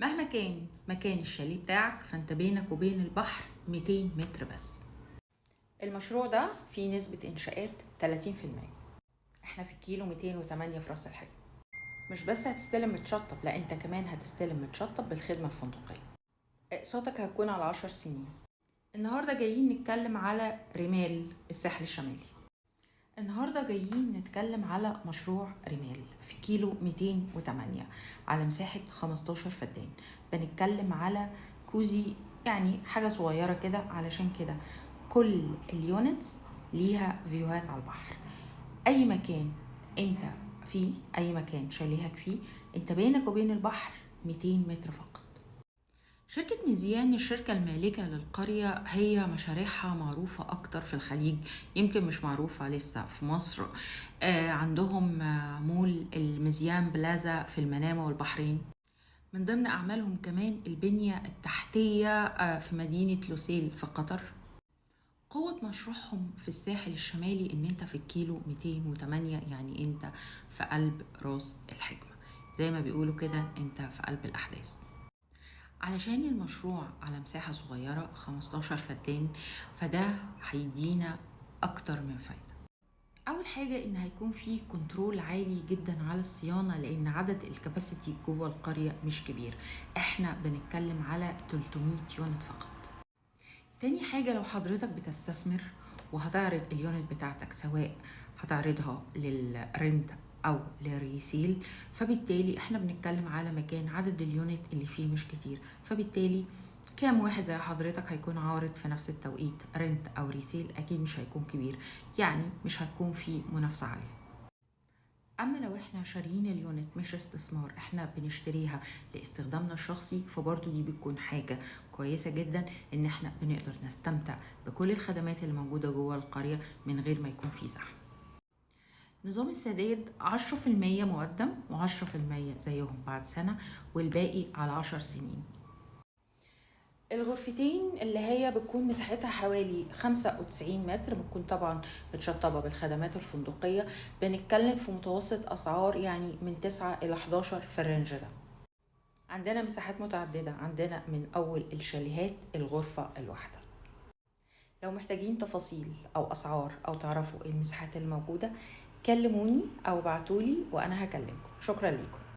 مهما كان مكان الشاليه بتاعك، فانت بينك وبين البحر 200 متر بس. المشروع ده فيه نسبة إنشاءات 30%. احنا في الكيلو 208 في راس الحكمة. مش بس هتستلم متشطب، لا انت كمان هتستلم متشطب بالخدمة الفندقية. اقساطك هتكون على 10 سنين. النهاردة جايين نتكلم على رمال الساحل الشمالي. النهاردة جايين نتكلم على مشروع رمال في كيلو 208 على مساحة 15 فدان. بنتكلم على cozy، يعني حاجة صغيرة كده، علشان كده كل ال units ليها view هات على البحر. اي مكان انت فيه، اي مكان شاليهك فيه، انت بينك وبين البحر 200 متر فقط. شركة ميزيان الشركة المالكة للقرية هي مشاريعها معروفة أكتر في الخليج، يمكن مش معروفة لسه في مصر. عندهم مول الميزيان بلازا في المنامة والبحرين. من ضمن أعمالهم كمان البنية التحتية في مدينة لوسيل في قطر. قوة مشروعهم في الساحل الشمالي إن أنت في الكيلو 208، يعني أنت في قلب راس الحكمة، زي ما بيقولوا كده أنت في قلب الأحداث. علشان المشروع على مساحة صغيرة 15 فدان، فده هيدينا أكتر من فايدة. أول حاجة إن هيكون في control عالي جدا على الصيانة، لأن عدد ال capacity جوه القرية مش كبير، احنا بنتكلم على 300 unit فقط. تاني حاجة، لو حضرتك بتستثمر وهتعرض ال unit بتاعتك، سواء هتعرضها لل rent او لل resale، فبالتالي احنا بنتكلم على مكان عدد ال unit اللي فيه مش كتير، فبالتالي كام واحد زي حضرتك هيكون عارض في نفس التوقيت rent او resale؟ اكيد مش هيكون كبير، يعني مش هتكون في منافسة عالية. اما لو احنا شاريين ال unit مش استثمار، احنا بنشتريها لاستخدامنا الشخصي، فبرضو دي بتكون حاجة كويسة جدا ان احنا بنقدر نستمتع بكل الخدمات اللي موجودة جوه القرية من غير ما يكون في زحمة. نظام السداد 10% مقدم و10% زيهم بعد سنة، والباقي على 10 سنين. الغرفتين اللي هي بتكون مساحتها حوالي 95 متر، بتكون طبعا متشطبة بالخدمات الفندقية، بنتكلم في متوسط أسعار يعني من 9 إلى 11 في ال range ده. عندنا مساحات متعددة، عندنا من أول الشاليهات الغرفة الواحدة. لو محتاجين تفاصيل أو أسعار أو تعرفوا إيه المساحات الموجودة، كلموني أو بعتولي وأنا هكلمكم. شكرا لكم.